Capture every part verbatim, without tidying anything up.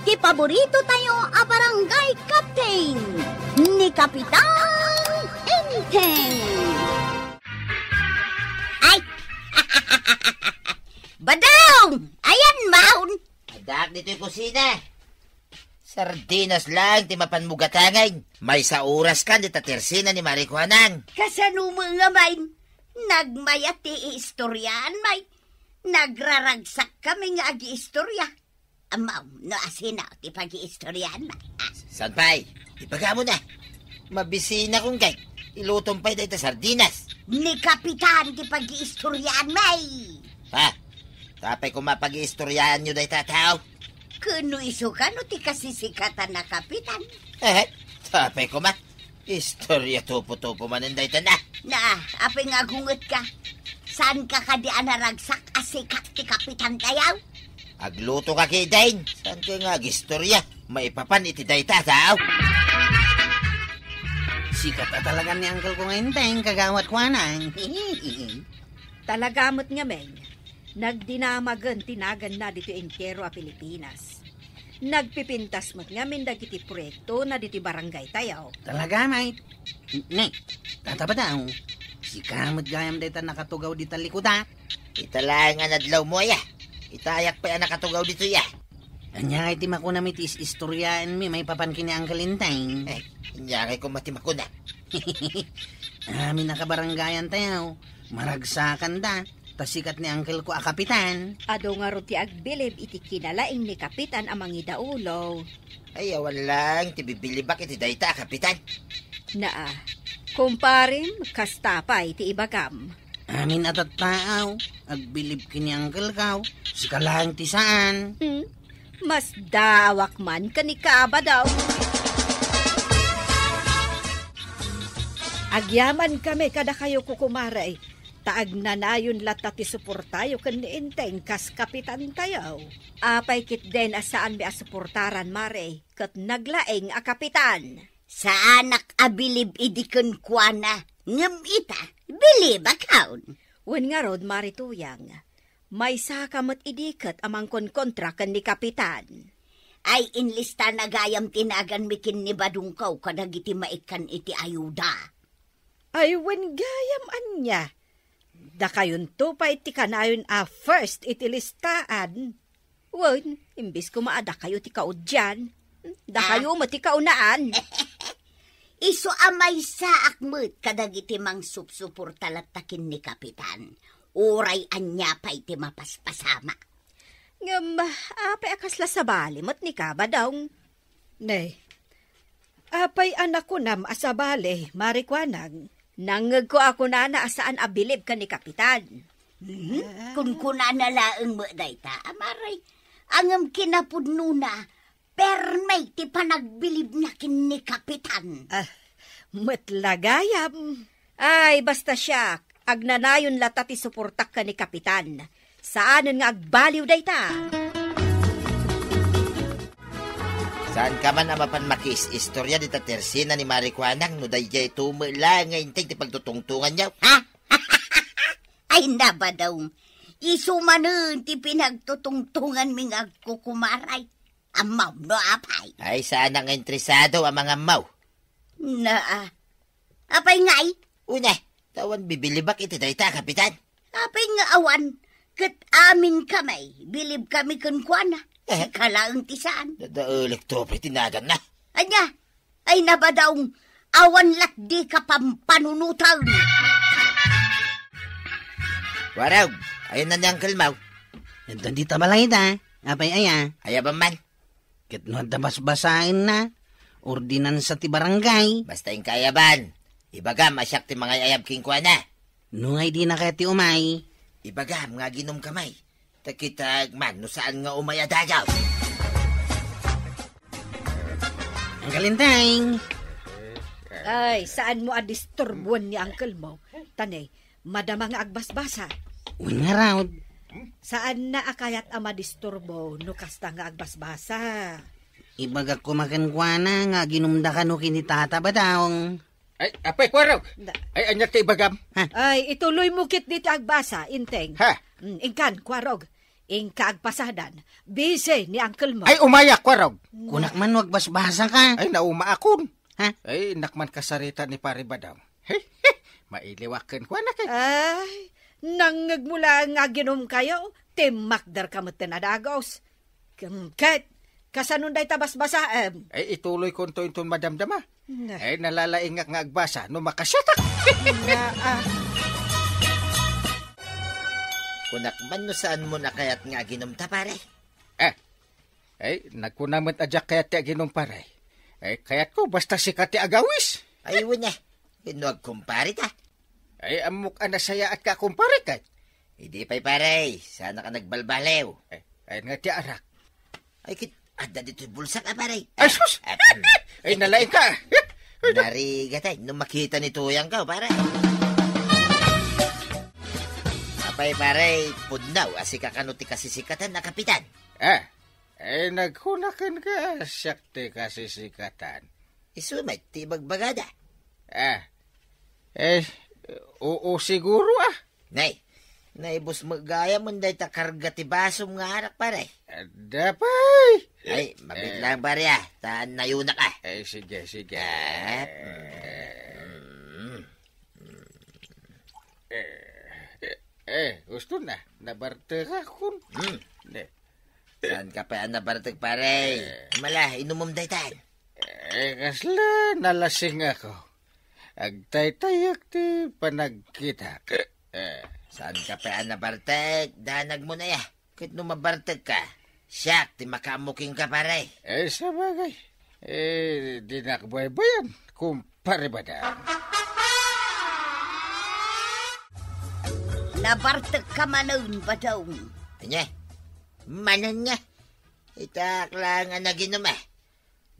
ti paborito tayo a barangay captain, ni Kapitan Enteng. Ay! Badong! Ayan maun! Addaak ditoy kusina. Sardinas lang ti mapan mo gatangen. Maysa oras kan dita tersena ni Mari Kuanang. Kasano mo nga, May? Nagmayat ti iistoryaanmi. Nagraragsak kami nga agiistorya. Amam, no asino ti pagiistoryaanmi. Ah. Saan pay? Ibagam na. Mabisinakon kay. Ilutom pay dayta sardinas. Ni Kapitan ti pagiistoryaanmi. Ha? Sapay koma pagiistoryaanyo dayta tao? Ken no isu kano ti kasisikatan a Kapitan? Eh, sapay koma. Istorya tupo-tupo manen dayta na. Na, apay nga agungetka? Saan ka kadi a naragsak a sikat ti Kapitan tayo? Agluto ka kidin. Saan ka nga agistorya? Maipapan iti dayta tao. Sikat a talaga ni Uncle ko nga Enteng, Kagawad Kuanang. Talaga met ngamin, nagdinamagen ti naganna ditoy entero a Pilipinas. Nagpipintas met ngamin dagiti proyektona ditoy barangay tayo. Talaga, May? Ne, Tata Badong, sika met gayam dayta nakatugaw dita likuda. Ita laeng a nadlaw mo, aya. Ita ayak pay a nakatugaw ditoy, aya. Ania ngay ti makunam iti is-istoryaanmi maipapan ken ni Uncle Enteng? Eh, ania ngay koma ti makuna? Amin a kabarangayan tayo, maragsakanda, ta sikat ni Uncle ko a Kapitan. Adu ngarud ti agbilib iti kinalaing ni Kapitan a mangidaulo. Ay, awan lang ti bibilibak iti dayta a Kapitan. Naa, kumparem, kasta pay ti ibagam. Amin a tattaaw, agbilib ken ni Uncle ko, sika laeng ti saan. Hmm? Masdaawak man ken ni Kabadaw. Agyaman kami kadakayo, kukumare, ta agnanayon latta ti suportayo ken ni Enteng kas kapitan tayo. Apay ketdin a saanmi a suportaran, mare, ket naglaing a kapitan? Saanak a bilib idi kenkuana, ngem ita, bilibakon. Wen ngarud, Mari Tuyang, maysaka met idi ket a mangkonkontra ken ni Kapitan. Ay, inlistana gayam ti naganmi ken ni Badongko kadagiti maikkan iti ayuda. Ay, wen gayam ania? Dakayonto pay ti kanayon a first iti listaan. Wen, imbes koma a dakayo ti kaudian, dakayo Ah. met ti kaunaan. Isu a maysaak met kadagiti mangsupsuporta latta ken ni Kapitan. Uray ania pay ti mapaspasama. Ngem, apay a kasla sabali met ni Kabadaw? Ne, apay a nakunam a sabali, Mari Kuanang? Nangngegko a kunana a saan a bilib ken ni Kapitan. Mhm. Ah. Kunkunana laeng met dayta, a Mari. Ngem kinapudnona, permi ti panagbilibna ken ni Kapitan. Ah, met la gayam. Ay, basta siak, agnanayon latta ti suportak ken ni Kapitan. Saanen nga agbaliw dayta. Saan ka man a mapan makiis-istorya dita tersena ni Mari Kuanang no daydiay to met la nga integ ti pagtutungtonganyo, ha? Ay, Nabadaw. Isu manen ti pinagtutungtonganmi nga agkukumaray. Ammaw no apay? Ay, saanak nga interesado a mangammaw. Naa. Apay ngay? Una, ta awan bibilibak iti dayta, Kapitan. Apay nga awan? Ket amin kami, bilib kami kenkuana. Eh? Sika laeng ti saan. Dadaelek to, pre, ti naganna. Ania? Ay, Nabadaw, awan latdi ka pampanunotan. Warog, ayan na ni Uncle Mau. Adda dita balayda. Apay aya? Ayaban man. Ket no adda basbasaenna, ordinansa ti barangay. Basta inka ayaban. Ibagam a siak ti mangay-ayab kenkuana. No ngay dina kayat ti umay? Ibagam nga aginom ka may. Ta kita man no saan nga umay a dagaw. Uncle Enteng. Ay, saan mo a disturbuan ni Uncle Mau? Ta ne, madama nga agbasbasa. Wen ngarud. Saanna a kayat a madisturbo no kasta nga agbasbasa. Ibagak koma kenkuana nga aginumda kano ken ni Tata Badong. Ay, apay, Kuarog. Da- Ay, ania ti ibagam? Ha? Ay, ituloy mo ketdi ti agbasa, Enteng. Ha? Mm, inkan, Kuarog. Inka agpasadan, busy ni uncle mo. Ay, umayak, Kwarog. Na- Kunak man no agbasbasa ka. Ay, nauma akon. Ha? Ay, innak man kasarita ni Pare Badong. Hey, mailiwaken kuana kay. Ay, nangngeg mo lang nga aginom kayo, timmakder ka met ti nadagos. Ket, kasano dayta basbasaem? Ay, ituloy ko inton madamdama. Na. Ay, nalalaingak nga agbasa no makasiatak. Na, ah. Kunak man no saan mo nakayat nga aginom ta, pare? Eh, ay, nagkuna met a diak kayat ti aginom, pare. Ay, kayat ko, basta sika ti agawis. Ay, wen, eh. No agkumpare ta. Ay, ammok a nasayaat ka, kumpare, ket. Idi pay, pare, saanak a nagbalbaliw. Ay, ay, nga ti arak. Ay, kit, adda ditoy bulsak, a, pare. Ay, sus! Ah, mm. Ay, nalaing ka. Narigat, ay, no makita ni Tuyang ka, pare. Apay, pare, pudno a sika kano ti kasisikatan a kapitan. Ah, ay, nagkuna kenka, siak ti kasisikatan. Isu met ti ibagbagada. Ah, eh, oo, siguro, ah. Nay, naibus met gayam dayta karga ti basom nga arak, pare. Adda pay. Ay, mabit lang, pare, ah. Ta nayonak, ah. Eh, sige, sige. Ah, mm. Eh, eh, eh, gusto na. Nabartek akon. Hmm. Ne. Saan ka pa nabartek, pare? Eh. Mala, inumom daytan. Eh, kasla, nalasing ako. Agtaytayak ti panagkitak. Eh. Saan ka pa nabartek? Danag mo na ya. Ket no mabartek ka, siak ti makaammo kenka, pare. Eh, sabagay. Eh, dinak baybayan, kumpare Badong. Nabartek ka manen, Badong. Ania? Manen nga? Itak lang a naginom, eh.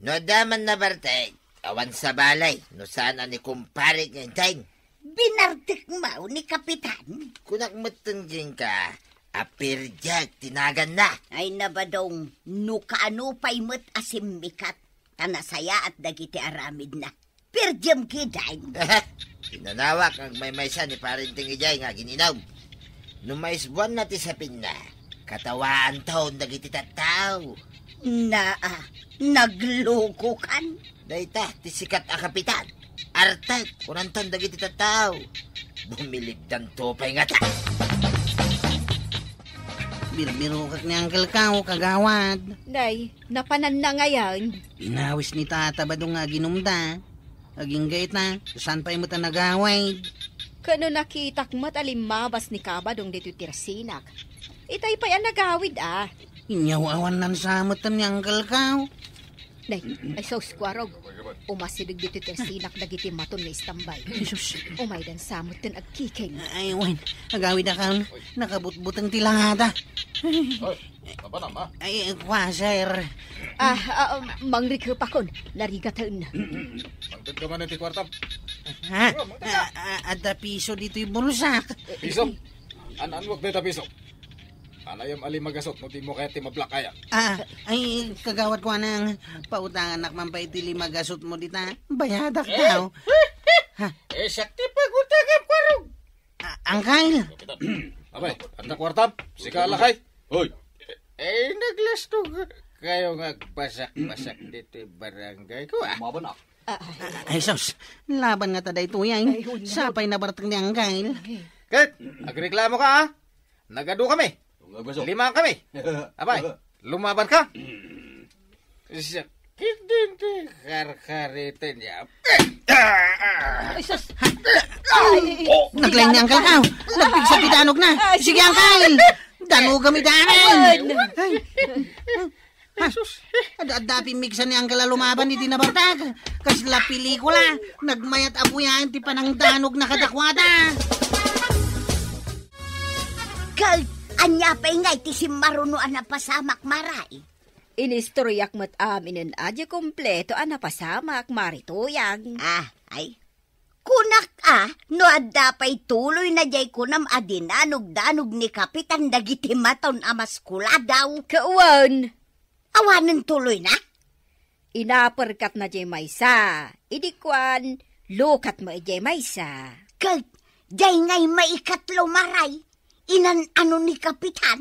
No adda man nabartek, awan sabali, no saan a ni kumpare nga intay. Binartek mo ni Kapitan? Kunak metten kenka, a Perdiag ti naganna. Ay, na, Badong, no kaano pay met a simmikat, ta nasayaat dagiti aramidna. Perdiam ketdin. Pinanawak nga agmaymaysa ni Parenteng idiay nga agin-inom. No maisbuanna ti sapinna, katawaanton dagiti tattao. Naa, naglokokan. Dayta ti sikat a kapitan. Artek, kunanton dagiti tattao. Bumilibdanto pay ngata. Birbirokak ni Uncle Kao, kagawad. Nay, napananna ngayen. Inawis ni Tata Badong nga aginumda. Agingga ita, saan pay met a nagawid? Ken no nakitak met a limmabas ni Kabadong ditoy tersinak, itay pay a nagawid, a. Inyaw awan nansamet ni Uncle Kao. Nay, ay sus, Kuarog. Umasideg ditoy tersinak dagiti maton nga istambay. Jesus. Umaydan samet ten agkiking. Ay, wen. Agawid a kan. Nakabutbuteng ti langada. Oy, napanam, a? Ay, kwa, sir. Ah, ah, mangrikepakon. Narigaten. Mangted ka man iti kuartam. Ha? Ah, ah, adda piso ditoy bulsak. Piso? An-, anwag dayta piso? Anayam a lima gasut no di mo kayat ti mablak aya. Ah, ay, kagawad ko anang, pautanganak man pay ti lima gasut mo dita. Bayadak daw. Ha? Eh, siak ti pagutangam, Kuarog. Ah, angkal. Apay, adda kuartam? Sika, lakay. Hoy. Eh, naglastog kayo nga agbasak-basak ditoy barangay ko, a. Mabana. Ah, ay, sus. Laban nga ta daytoy, ay. Ay, hunaw. Sapay nabartek ni Angkal. Ket, agreklamo ka, a? Nagadu kami. Lima kami. Apay, lumaban ka? Sakit din ti karkariten niya. Ay, sus! Ay! Naglaing ni Angkal, a. Nagpigsa ti danog na. Ay, sige, Angkal! Danogam ida, Angkal! Ay! Ay! Ha? Jesus. Adda-adda pimmigsa ni Angkal a lumaban iti nabartek. Kasla pelikula, nagmayat a buyaen ti panangdanog na kadakuada. Ket, ania pay ngay ti simmaruno a napasamak, Mare? Inistoryak met aminen a di kompleto a napasamak, Mare Tuyang. Ah, ay. Kunak a, no adda pay tuloyna diay kunam a dinanogdanog ni Kapitan dagiti maton a maskuladaw. Kawan. Awanen tuloyna? Inaperkatna diay maysa. Idi kuan, lukatmo idiay maysa. Ket, diay ngay maikatlo, Mare, inan-ano ni Kapitan?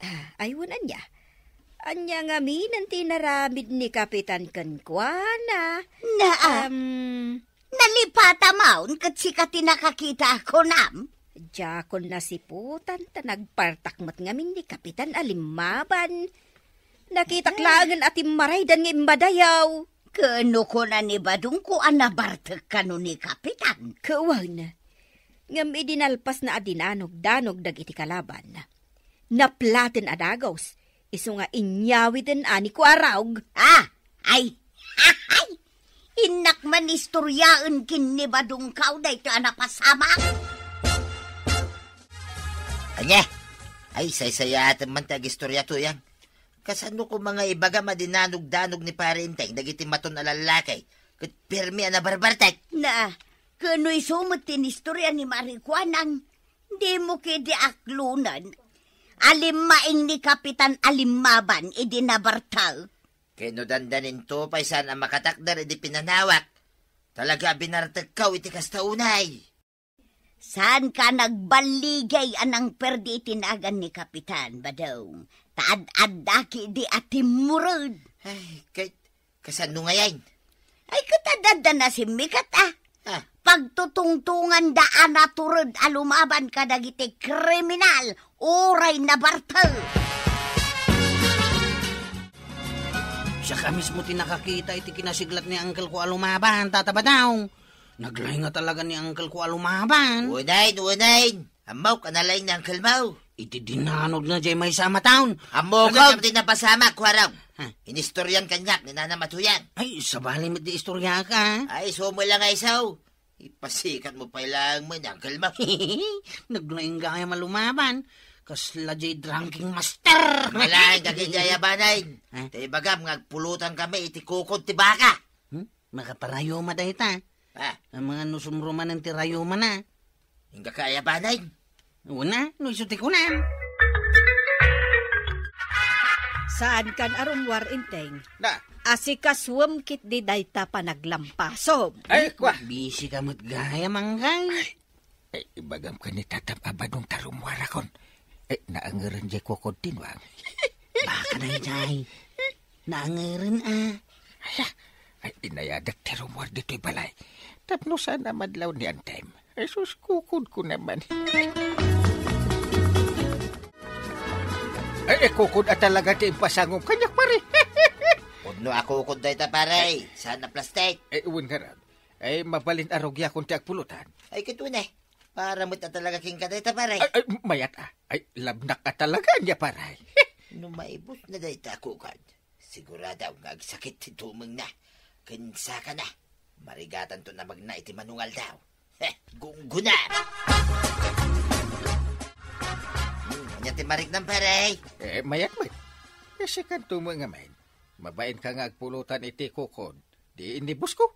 Ah, ay, wen ania? Ania ngamin ti inaramid ni Kapitan kenkuana? Naa. Am, nalipata maon ket sika ti nakakita, kunam? Diakon nasiputan ta nagpartak met ngamin ni Kapitan a limmaban. Nakitak laengen a timmaraydan nga immadayaw. Ket no kuna ni Badongko a nabartek kano ni Kapitan? Ket wen, ngem idi nalpasna a dinanogdanog dagiti kalaban, naplaten a dagus, isu nga inyawiden a ni Kuarog. Ah! Ay! Ay! Innak man istoryaen ken ni Badongko daytoy a napasamak. Ania? Ay, saysayaatem man ti agistorya, Tuyang. Kasano koma nga ibagam a dinanogdanog ni Pare Enteng dagiti maton a lallaki ket permi a nabarbartek? Na, ket no isu met ti inistorya ni Mari Kuanang, dimo ketdi aklonen a limmaing ni Kapitan a limmaban idi nabartek. Ket no dandaninto pay saan a makatakder idi pinanawak, talaga a binartekkaw iti kasta unay. Saanka a nagballigay a nangperdi iti nagan ni Kapitan, Badong, ta ad-adda ketdi a timmured. Ay, kay, kasano ngayen? Ay, ket adda nasimmiket, a. Ah. Pagtutungtonganda a natured a lumaban kadagiti kriminal, uray nabartek. Siak a mismo ti nakakita iti kinasiglat ni uncle ko a lumaban, Tata Badong. Naglaing talaga ni uncle ko a lumaban. Unayen, unayen. Ammok a nalaing ni uncle mo. Iti dinanogna jay maysa a mataon. Ammok. Kada- ti napasamak, Kuarog. Ha? Inistoryan kaniak ni Nanam a Tuyang. Ay, sabali met ti istorya ka. Ay, sumula nga iso. Ipasikat mo pay laeng met ni uncle mo. Naglaing gayam a lumaban. Kasla jay drinking master. Malaing ka kay jay abanay. Ha? Ta ibagam nga agpulutan kami iti kukod ti baka. Hmm? Makaparayuma dayta. Ah. Amangan no sumrumanen ti rayumana. Inggaka aya banen? Una, no isu ti kunam. Saankan a rummuar, Enteng. Na. Asikasuem ketdi dayta panaglampasom. Ay, kwa. Busy ka met gayam, Angkay. Ay, Eh, ibagam ken ni Tatam a Badong ta rummuarakon. Eh, naangeren jay kukod ti nuang. Baka dayjay. Naangeren, a. Aya, ay, inayadak ti rummuar ditoy balay. Tapno saan a madlaw ni Antem. Ay, sus, kukod ko naman. Ay, eh, kukod a talaga ti impasangom kaniak, pare. Pudno a kukod dayta, pare. Saan a plastik? Eh, wen ngarud. Ay, mabalin a rugiakon ti agpulutan. Ay, ket wen, eh. Para met a talaga kenka dayta, pare. Ay, ay, mayat a. Ay, labnak a talaga nia, pare. No maibusna dayta a kukod, sigurado nga agsakit ti tumengna ken sakana. Marigatanto a magna iti manungaldaw. Heh, gungguna! Hmm, ania ti mariknam, pare? Eh, mayat met. Eh, sikan tumeng amin. Mabain ka nga agpulutan iti kukod. Di inibus ko.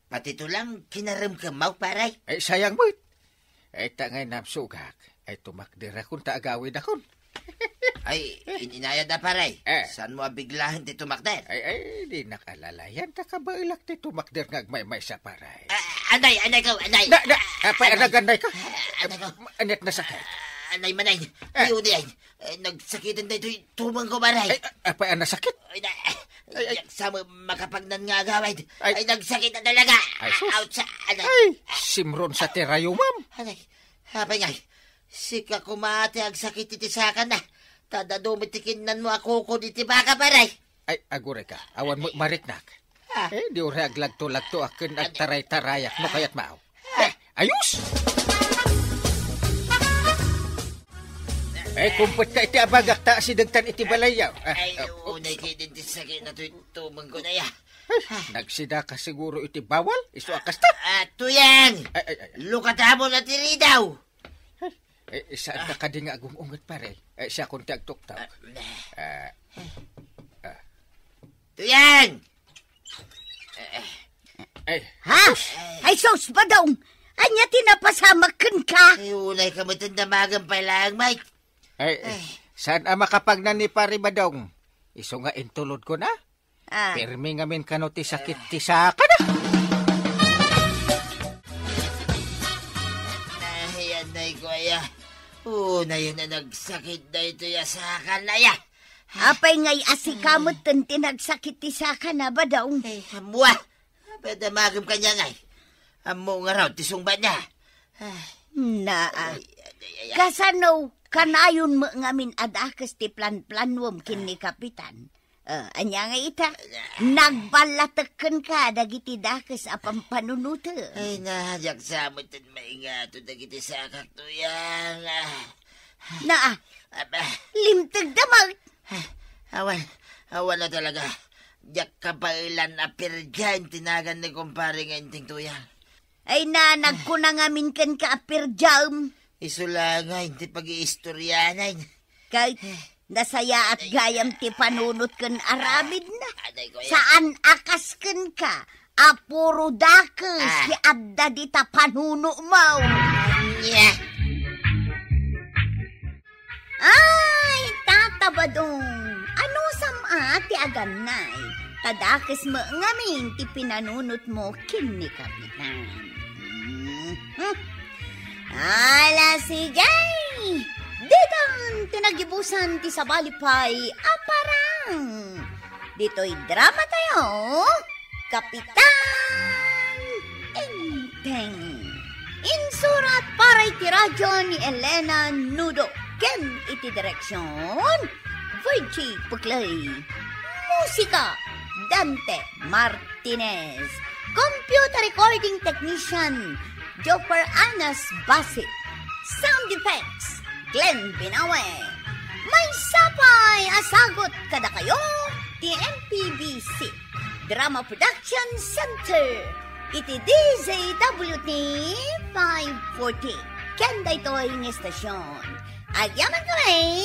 Pati to lang kinaremkemmo, pare. Ay, sayang met. Ay, ta ngay namsugak. Ay, tumakderakon ta agawidakon. Ay, in-inayad a, pare. Eh. Saan mo abiglahen ti tumakder? Ay, ay, di nakalalayan. Ta kabaelak ti tumakder nga agmaymaysa, pare. Ah, anay, anay ko, anay. Na, na, apay, anay. Anaganay ka? Ah, anay ko. Aniat nasakit? Ah, anay, manay. Eh. Iyon, ay. Eh, nagsakiten daytoy tumeng ko, pare. Ay, a-, apay a nasakit? Ay, na, Ay, ay. Diak sa ma-, makapagnan nga agawid. Ay. Ay, nagsakit na talaga. Ay, sus. Ouch, anay. Ay, simron sa ti rayumam. Anay, apay ngay. Sika koma ti agsakit iti sakana. Ta dadu met ti kinnanmo a kukod iti baka, pare. Ay, aguray ka. Awan mo mariknak. Ah. Eh, di uray aglagto-lagto a ken agtaray-tarayak no kayat maaw. Ah. Eh, ayos! Eh, kumpet ka iti abagak ta asidegtan iti balayyo. Ah, Ay, ah, unay oops. Kay din ti sakit na to tumeng ko na ya. Ay, nagsida ka siguro iti bawal? Isu a kasta? Ah, Tuyang! Ay, ay, ay, ay. Lukatamo na ti ridaw! Eh, saan ka kadi nga agum-unget, pare? Eh, siakon ti agtuktok. Ah, Ah, ah. Tuyang! Eh, Ha? Ay, sus, Badong! Ania ti napasamak kenka? Ay, unay ka met ti damagem pay laeng, Mike. Ay, Ay. Saan a makapagnan ni Pare Badong? Isu nga intulod ko na? Ah. Pirmi ngamin kano ti sakit ti saka na. Ay, anay ko aya. Unayen a nagsakit daytoy a sakana, ya. Apay ngay a sika metten ti nagsakit ti sakana, Badong? Ay, ammua. Apay a damagem kaniay, ngay? Ammom ngarud ti sungbatna. Ay. Naa. Ay, ay, ay, ay. Kasano, kanayon met ngamin a dakes ti planplanuem ken ni Kapitan? Ah, ania ngay ita? Nagballatek kenka dagiti dakes a pampanunotem. Ay, na, diak sa metten maingato dagiti sakak, Tuyang. Ah. Naa. Aba. Limtegda met. Ah, awan, awan a talaga. Diak kabaelan a perdiaem ti nagan ni kumpare nga Enteng, Tuyang. Ay na, nagkuna ngamin kenka a perdiaem. Isu la ngay ti pag-iistorianan. Ket nasayaat gayam ti panunot ken aramidna. Aday ko, ya. Saan a kas kenka a puro dakes Ah. ti adda dita panunotmo. Nya. Ay, Tata Badong, anusam a ti agannay? Ta dakes met ngamin ti pinanunotmo ken ni Kapitan. Mhm. Ala, sige! Ditan ti nagibusan ti sabali pay a parang. Ditoy drama tayo, Kapitan Enteng. Insurat para iti radyo ni Elena Nudo ken iti direksyon, Virgie Puclay. Musika, Dante Martinez. Computer recording technician, Joper Anas Basit. Sound effects, Glenn Binawe. Maysa pay a sagut kadakayo ti M P B C Drama Production Center iti D Z W T five forty. Ken daytoy nga estasyon, agyaman kami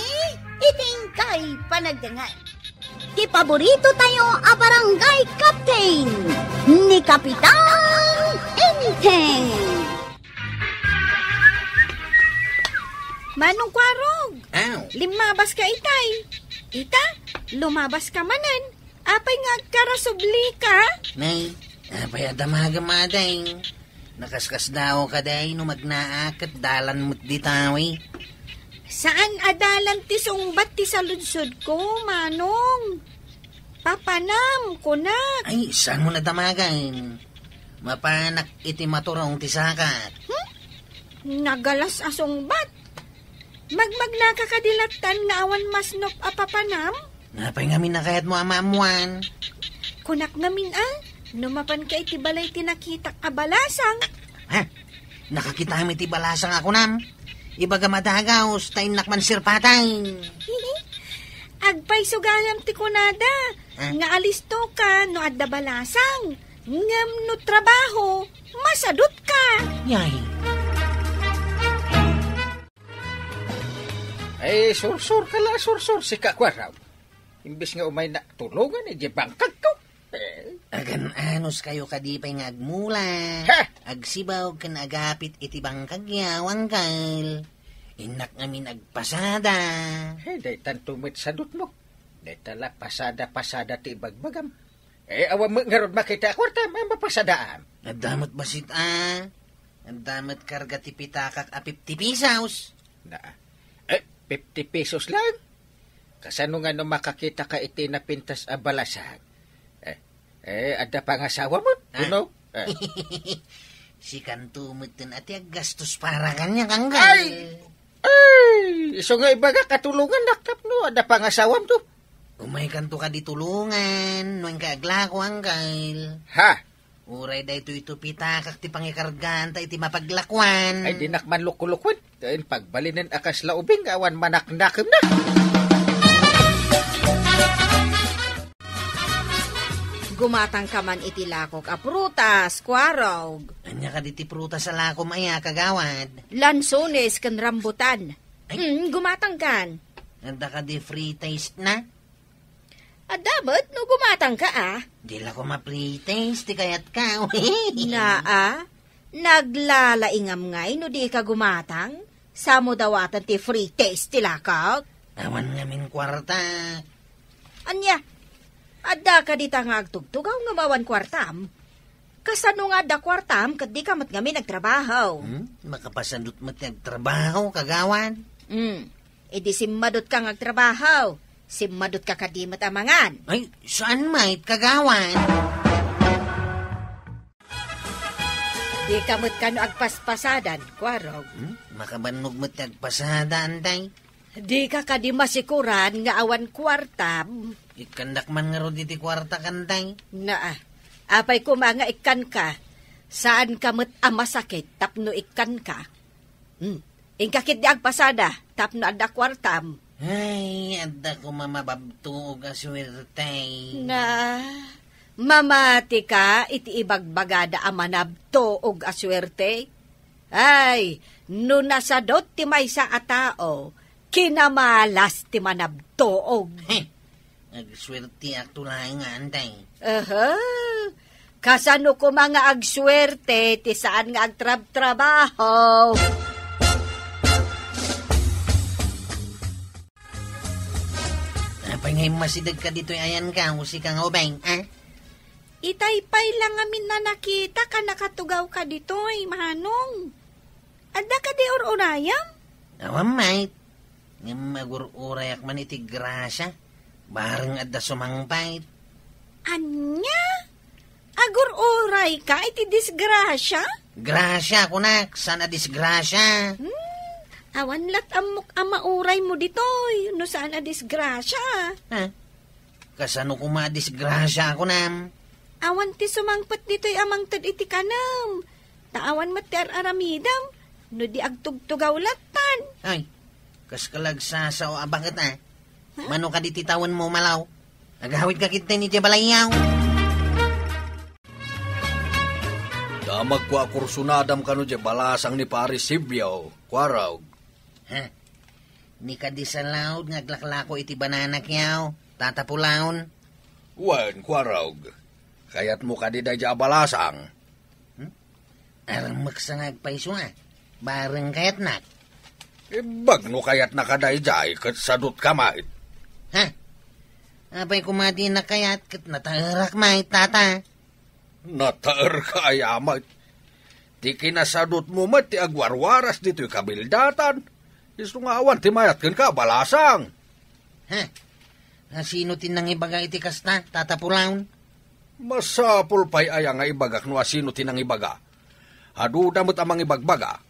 iti inkay panagdengngeg. Ti paborito tayo a barangay captain, ni Kapitan Enteng. Manong Kuarog! Aw. Limmabas ka itay. Ita, lumabas ka manen. Apay nga agkarasubli ka? Nay, apay a damagem, aday? Nakaskasdaaw ka, day, no magnaak ket dalan met dita, wi. Saan a dalan ti sungbat ti saludsodko, Manong? Papanam, kunak. Ay, saan mo nadamagan? Mapanak iti maturong ti sakat. Hmm? Nagalas a sungbat. Magmagnaka kadi lattan nga awan masnop a papanam? Napay ngamin a kayatmo a maammuan? Kunak ngamin a, no mapanka iti balay ti nakitak a balasang. Ha? Nakakitam iti balasang a kunam? Ibagam a dagaws, ta innak man sirpatay. Agpayso gayam ti kunada, Ha? nga alisto ka no adda balasang. Ngem no trabaho, masadut ka. Yay. Ay, sursur ka la, sursur, sika, Kuarog. Imbes nga umaynak tulongan, iti bangkagko. Eh. Agan-anos kayo kadi pay nga agmula. Ha? Agsibaw ken agapit iti bangkagyo, Angkel. Innak ngamin agpasada. He, daytan to met sadutmo. Dayta la pasada-pasada ti ibagbagam. Eh, awan met ngarud makita a kuartam a mapasadaam. Adda met basit a. Adda met karga ti pitakak a fifty pesos. Na, eh, fifty pesos lang? Kasano nga no makakita ka iti napintas a balasang? Eh, eh, adda pangasawa mo? Ah. Uno? Eh. Sikanto met ten a ti aggastos para kaniak, Angkel. Ay! Ay! Isu nga ibaga katulongan, nakap no, adda pangasawam to. Umaykanto kadi tulongan, no inka aglako, Angkel. Ha? Uray daytoy to pitakak ti pangikargaanta iti mapaglakuan. Ay, dinak man lukulukuen. Kain pagbalinen a kasla ubing nga awan manaknakemna. Gumatang ka man iti lakok a prutas, Kuarog. Ania kadi ti prutas a lakom aya, kagawad? Lansones ken rambutan. Ay. Mm, gumatang kan. Adda kadi free taste na? Adda met no gumatang ka, ah. Di la ko ma-free taste, ti kayat ka. Naa, naglalaingam ngay no di ka gumatang? Samo dawatan ti free taste ti lakok? Awan ngamin kuarta. Ania? Adda ka dita nga agtugtugaw nga awan kuartam? Kasano nga adda kuartam ket dika met ngamin agtrabaho? Hmm? Makapasadut met ti agtrabaho, kagawad? Hmm. Idi simmadutka nga agtrabaho, simmadutka kadi met a mangan. Ay, saan met, kagawad? Dika met kano agpaspasadan, Kuarog. Hmm? Makabannog met ti agpasada, antay? Dika kadi masikuran nga awan kuartam? Ikkandak man ngarud iti kuarta, antay? Naa, apay koma nga ikkanka? Saanka met a masakit tapno ikkanka? Hmm. Inka ketdi agpasada tapno adda kuartam. Ay, adda koma mababtuog a suerte. Na, mamatika iti ibagbagada a manabtuog a suerte? Ay, no nasadut ti maysa a tao, kinamalas ti manabtuog. Heh, agsuertiakto laeng nga, antay. Aha. Kasano koma nga agsuerte ti saan nga agtrabtrabaho? Apay nga immasidegka ditoy ayanka, o sika nga ubing, a? Itay pay la ngamin a nakitak a nakatugawka ditoy, Manong. Adda kadi ur-urayam? Awan met. Ngem agur-urayak man iti grasya. Bareng adda sumangpet. Ania? Agur-urayka iti disgrasya? Grasya, kunak, saan a disgrasya? Hmm, awan lat ammok a mauraymo ditoy, no saan a disgrasya. Ha? Kasano koma a disgrasya, kunam? Awan ti sumangpet ditoy a mangted iti kanem. Ta awan met ti ar-aramidem, no di agtugtugaw lattan. Ay, kas ka la agsasao a baket, a. Ha? Mano kadi ti tawenmo, malaw? Agawidka ketdin idiay balayyo. Damagko a kursunadam kano diay balasang ni Pari Sibio, Kuarog. Ha? Ni kadi Salaud nga aglaklako iti banana kyaw, Tata Pulaon? Wen, Kuarog. Kayatmo kadi daydiay a balasang? Hmm? Armeksa nga agpayso a. Bareng kayatnak. Imbag no kayatnaka daydiay ket sadutka met. Ha? Apay koma ti innak kayat ket nataerak met, Tata? Nataerka aya met. Ti kinasadutmo met ti agwarwaras ditoy kabildatan. Isu nga awan ti mayat kenka a balasang. Ha? Asino ti nangibaga iti kasta, Tata Pulaon? Masapul pay aya nga ibagak no asino ti nangibaga? Aduda met a mangibagbaga.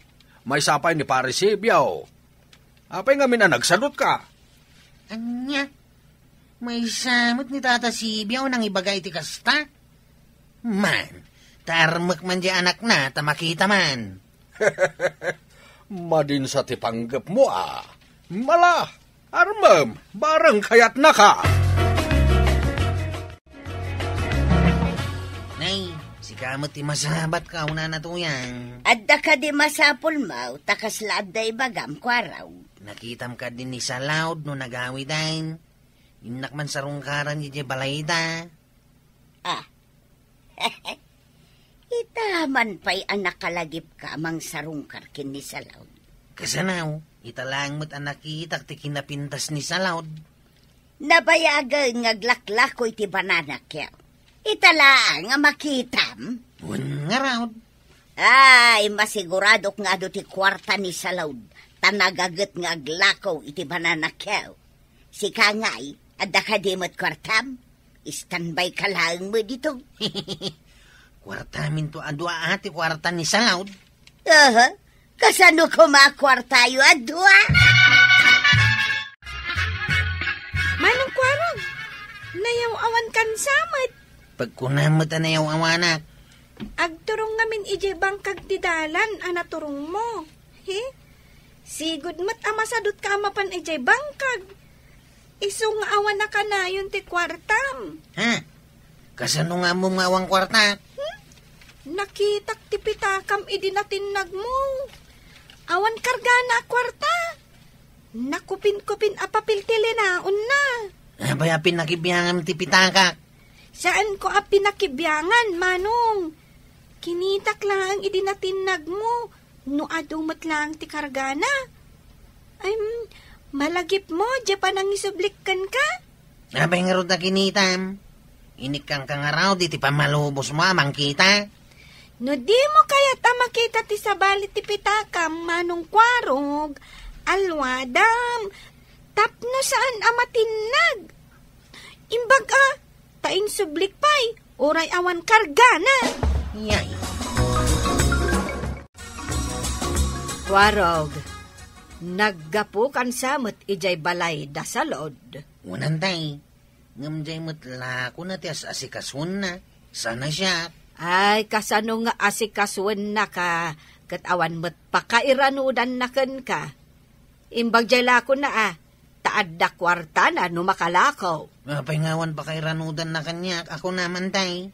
Maysa pay ni Pari Sibio. Apay ngamin a nagsadutka? Ania? Maysa met ni Tata Sibio a nangibaga iti kasta? Man, ta armek man diay anakna ta makita man. Madinsa ti panggepmo a. Mala, armem, bareng kayatnaka. Nay, sika met ti masabat kaunana, Tuyang. Adda kadi masapulmo, ta kasla adda ibagam, Kuarog. Nakitam kadi ni Salaud no nagawiden? Innak man sarungkaran idiay balayda. Ah. Ita man pay a nakalagipka a mangsarungkar ken ni Salaud. Kasano, ita laeng met a nakitak ti kinapintas ni Salaud. Nabayagen nga aglaklako iti banana kyaw. Ita laeng a makitam? Wen ngarud. Ay, masiguradok nga adu ti kuarta ni Salaud, ta nagaget nga aglako iti banana kyaw. Sika ngay, adda kadi met kuartam? Standby ka laeng met ditoy. Kuartaminto a dua a ti kuarta ni Salaud. Aha, kasano koma a kuartayo a dua? Manong Kuarog, nayaw-awankan sa met. Pagkunam met a nayaw-awanak. Agturong ngamin idiay bangkag ti dalan a naturongmo. He? Sigud met a masadutka a mapan idiay bangkag. Isu nga awan a kanayon ti kuartam. Ha? Kasano nga ammom nga awan kuarta? Hmm? Nakitak ti pitakam idi natinnagmo. Awan kargana a kuarta. Nakupinkupin a papel ti linaonna. Apay a pinakibiangam ti pitakak? Saanko a pinakibiangan, Manong. Kinitak laeng idi natinnagmo no adu met laeng ti kargana. Ay, mm, malagipmo, diay panangisublik kenka? Apay ngarud a kinitam? Inikkanka ngarud iti pammalubosmo a mangkita? No dimo kayat a makita ti sabali ti pitakam, Manong Kuarog, alwadam, tapno saan a matinnag. Imbag a, ta insublik pay, uray awan kargana. Yay. Kuarog, naggapukan sa met idiay balay da Salud. Unan tay, ngem diay met lakona ti as-asikasuenna, sana siak. Ay, kasano nga asikasuennaka, ket awan met pakairanudanna kenka. Imbag diay lakona a, ta adda kuartana no makalako. Apay nga awan pakairanudanna kaniak, a kunam tay?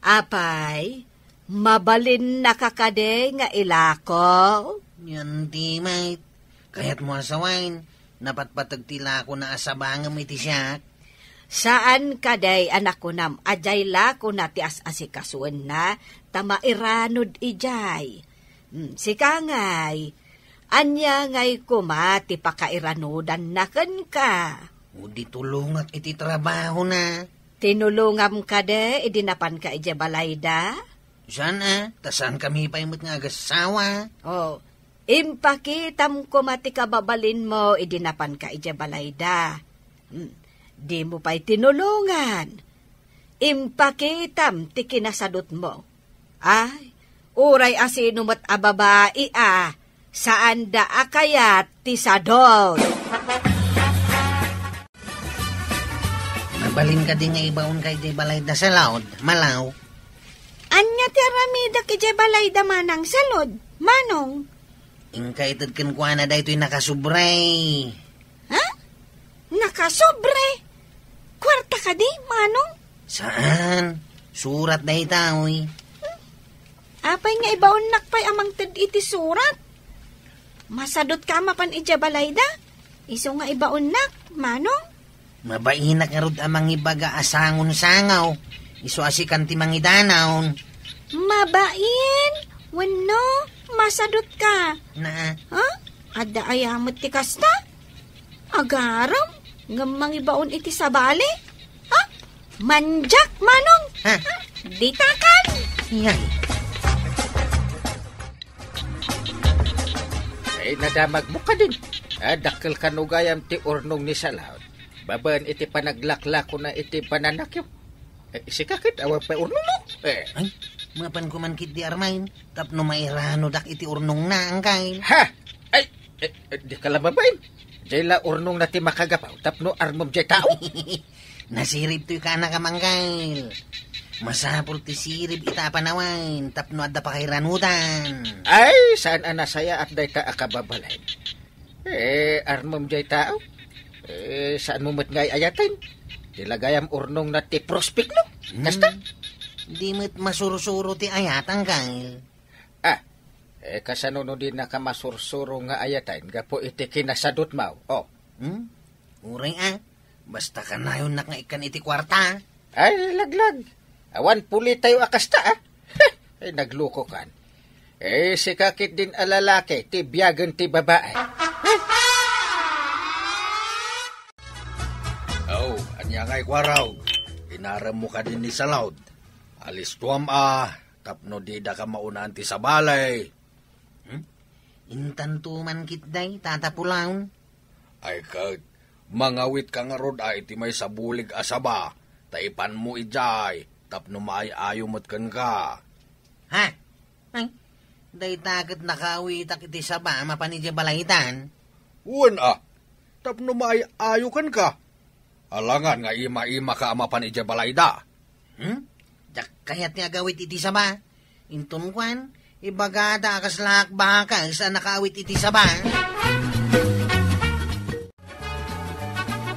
Apay, mabalinnaka kadi nga ilako? Yan ti met. Kayatmo a sawen, napatpateg ti lakona a sabangem iti siak. Saan kadi a nakunam a diay lakona ti as-asikasuenna ta mairanud idiay? Hmm, sika ngay, ania ngay koma ti pakairanudanna kenka? O di tulongak iti trabahona. Tinulongam kadi idi napanka idiay balayda? Saan a, ta saankami pay met nga agassawa. O, impakitam koma ti kababalinmo idi napanka idiay balayda. Hmm, dimo pay tinulongan. Impakitam ti kinasadutmo. Ay, uray a sino met a babai a, saanda a kayat ti sadut. Mabalin kadi nga ibaonka idiay balayda Salud, Manong? Ania ti aramidek idiay balayda Manang Salud, Manong? Inka ited kenkuana daytoy nakasobre. Ha? Nakasobre? Kuarta kadi, Manong? Saan. Surat dayta, uy. Apay nga ibaonnak pay a mangted iti surat? Masadutka a mapan idiay balayda? Isu nga ibaonnak, Manong? Mabainak ngarud a mangibaga a sangon sangaw. Isu a sikan ti mangidanawon. Mabain? Wenno, masadutka? Na. Ha? Adda aya met ti kasta? Agarem, ngem mangibaon iti sabali? Ha? Mandiak, Manong? Ha? Ditakan? Yay. Ay, nadamagmo kadin. Ah, dakkel kano gayam ti urnong ni Salud. Babaen iti panaglaklakona iti bananakyo. Eh, sika ket awan pay urnongmo. Eh. Ay, mapan ko man ketdi Armain, tapno mairanodak iti urnongna, Angkel. Ha? Ay, eh, eh, di ka la mabain. Diay la urnongna ti makagapu, tapno armom diay tao. Nasirib toy kanak a manggail. Masapul ti sirib ita a panawen tapno adda pakairanudan. Ay, saan a nasayaat dayta a kababalin. Eh, armom diay tao? Eh, saanmo met nga ay-ayaten? Ti lagayam urnongna ti prospek, no? Hmm. Kasta? Di met masursuro ti ayat, Anggail. Ah, eh, kasano no di nakamasursurong nga ayaten gapu iti kinasadutmo? Oh. Hmm? Uray a, basta kanayonnak nga ikkan iti kuarta. Ay, laglag. Awan pulitayo a kasta, ah. Ay, naglukokan. Eh, sika ketdin a lalaki, ti biagen ti babai. Oh, ania ngay, Kuarog? Inaremmo kadin ni Salud. Alistuam a, tapno didaka maunaan ti sabali. Hmm? Intanto man ketdi, Tata Pulaw. Ay ket, mangawitka ngarud a iti maysa bulig a saba, ta ipanmo idiay, tapno maay-ayo met kenka. Ha? Ay, dayta ket nakaawitak iti saba a mapan idiay balaydan. Wen a, tapno maay-ayo kenka. Alangan nga ima-imaka a mapan idiay balayda. Hmm? Diak kayat ti agawid iti saba. Inton kuan, ibagada a kasla ak bakes a nakaawid iti saba.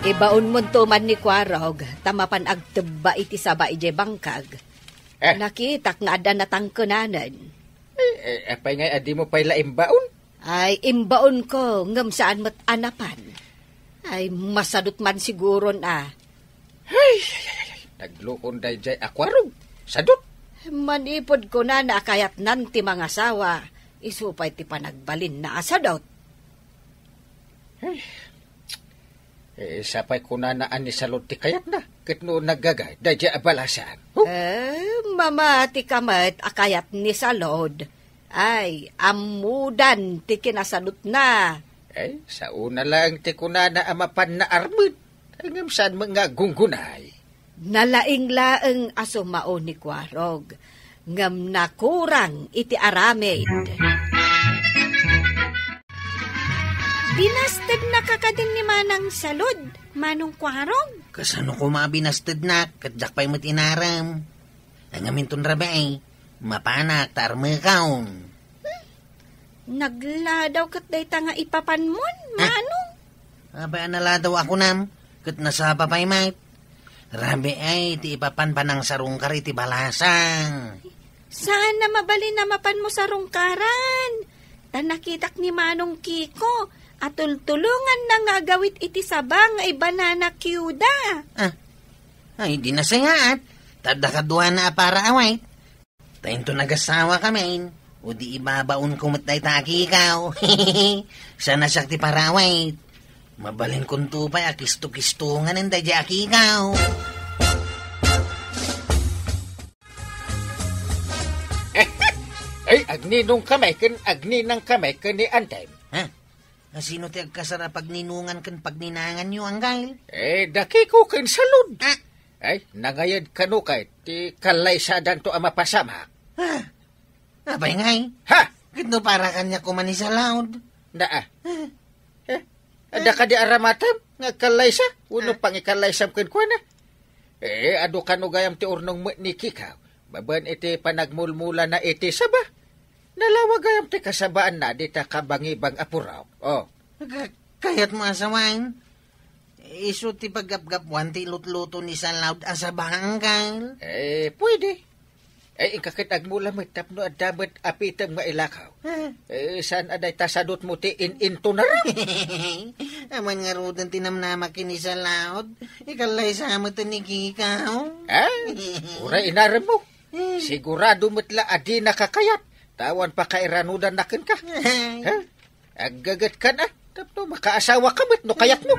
Ibaonmonto man ni Kuarog, ta mapan agtebba iti saba idiay bangkag. Eh. Nakitak nga adda natangkenanen. Eh, eh, apay ngay a dimo pay la imbaon? Ay, imbaonko, ngem saan met a napan. Ay, masadut man siguron a. Ay, ay, ay, ay, ay. Naglukon daydiay a Kuarog. Sadut. Manipud kunana a kayatnan ti mangasawa, isu pay ti panagbalinna a sadut. Ay. Eh, sapay kunana a ni Salud ti kayatna, ket no naggaga, daydiay a balasan. Huh? Em, Mamatika met a kayat ni Salud. Ay, ammodan ti kinasalutna. Ay, saona laeng ti kunana a mapanna armed. Ay, ngem saan met nga aggunggunay. Nalaing laeng a sumao ni Kuarog, ngem nakurang iti aramid. Binastednaka kadin ni Manang Salud, Manong Kuarog? Kasano koma a binastednak, ket diak pay met inarem. Ay, ngamin ton rabii, mapanak ta armekon. Nagladaw ket dayta nga ipapanmon, ah, Manong? Apay a naladaw a kunam, ket nasapa pay met. Rabii ti ipapan panangsarungkar iti balasang. Saan a mabalin a mapanmo sarungkaran? Ta nakitak ni Manong Kiko a tultulonganna nga agawid iti saba nga i-banana cue da. Ah, ay, di nasayaat. Ta adda kaduana a paraawit. Ta inton agasawa kamin, o di ibabaonko met dayta a kikaw. Saan a siak ti paraawit. Mabalinkonto pay a kisto-kistonganen daydiay a kikaw. Ay, agninong kami ken agninang kami ken ni Antem. Ha? Asino ti agkasar a pagninongan ken pagninanganyo, Anggail? Eh, da Kiko ken Salud. Ah. Ay, nangayad kano kay ti kallaysadanto a mapasamak. Ah, apay ngay? Ha? Ket no para kaniak koma ni Salud? Naa. Ah. Eh, adda kadi aramatem nga agkallaysa? Wenno, ah, pangikallaysam kenkuana? Eh, adu kano gayam ti urnong met ni Kikaw. Babaen iti panagmulmulana iti saba. Nalawa gayam ti kasabaanna dita kabangibang a purok. Oh. Ka-, kayatmo a sawen? Isu ti paggapgapuan ti lutluto ni Salud a saba, Anggail? Eh, pwede. Eh, inka ket agmula met tapno adda met apitem nga ilakaw. Eh. Eh, saan a dayta sadutmo ti in-intunaram? Aman ngaruden ti namnamak ken ni Salud, ikallaysa met ni Kikaw. Ah, uray inaremmo. Eh. Sigurado met la a dinaka kayat, ta awan pakairanudanna kenka. Ay. Ha? Aggagetkan a, tapno makaasawaka met no kayatmo.